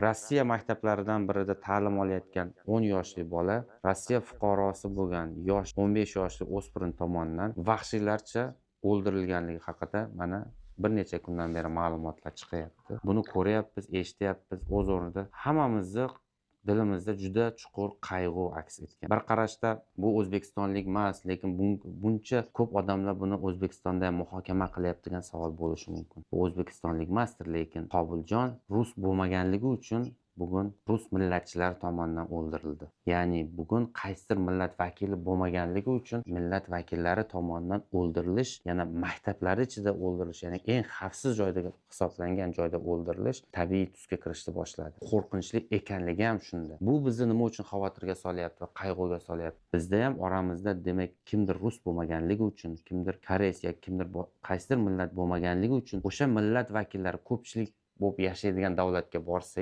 Rossiya maktablaridan birida ta'lim olayotgan 10 yoshli bola Rossiya fuqarosi bo'lgan yosh 15 yoshli o'spirin tomonidan vahshiylarcha o'ldirilganligi haqida mana bir necha kundan beri ma'lumotlar chiqyapti. Buni ko'ryapmiz, eshityapmiz. O'z o'rnida hammamizni dilimizda juda chuqur qayg'u aks etgan. Bir qarashda bu o'zbekistonlik emas, lekin buncha ko'p odamlar buni O'zbekistonda ham muhokama qilyapti degan savol bo'lishi mumkin. Bu o'zbekistonlik emasdir, lekin Qobiljon rus bo'lmaganligi uchun bugun rus millatchilari tomonidan o'ldirildi. Ya'ni bugun qaysidir millat vakili bo'lmaganligi uchun millat vakillari tomonidan o'ldirilish, yana maktablar ichida o'ldirilish, ya'ni eng xavfsiz joyda hisoblangan joyda o'ldirilish tabiiy tusga kirishni boshladi. Qo'rqinchli ekanligi ham shunda. Bu bizni nima uchun xavotirga solyapti va qayg'uga solyapti? Bizda ham oramizda demak kimdir rus bo'lmaganligi uchun, kimdir koreys yoki kimdir qaysidir millat bo'lmaganligi uchun o'sha millat vakillari ko'pchilik bo'lib yashaydigan davlatga borsa